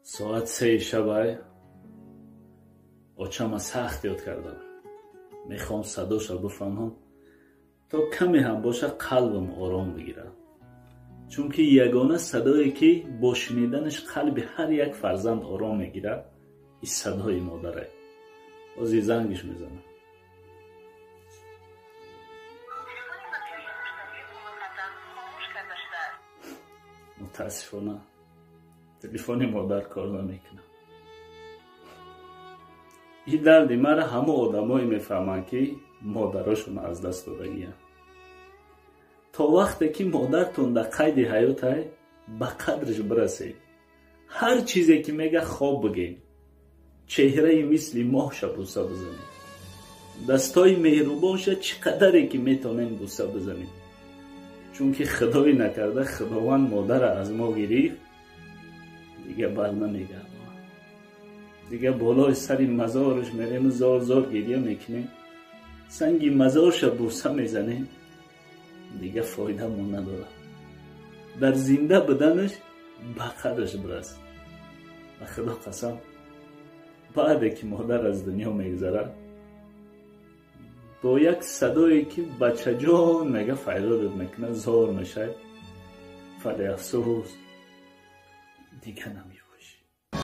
Соат 3 шабай очама сахт ёд кардам. Мехоҳам садоша бифаҳмам, то каме ҳам боша қалбам ором бигирад. Чунки ягона садое ки бо шуниданаш қалби ҳар як фарзанд ором мегирад, ин садои модаре. Ҳозир зангиш мезанам. Мутаассифона телефони модар кор намекунад. Ин дарди мара ҳама одамое мефаҳманд, ки модарошон аз даст додагиянд. То вақте ки модартон дар қайди ҳаётай, ба қадриш бирасед. Ҳар чизе ки мега хоб бигем, чеҳраи мисли моҳша буса бизанед, дастои меҳрубонша чӣ қадаре ки метонем буса бизанед. Чунки худои накарда худованд модара аз мо гирифт, дига бар намегардонад. Дига болои сари мазораш мерем, зор зор гирья мекунем, санги мазорша буса мезанем, дига фоидамон надорад. Дар зинда буданаш ба қадраш бирас. Ба худо қасам, баъде ки модар аз дунё мегузарад, бо як садое ки бачаҷон мега файродат мекунад, зор мешавад, вале афсӯс дига намеёбад.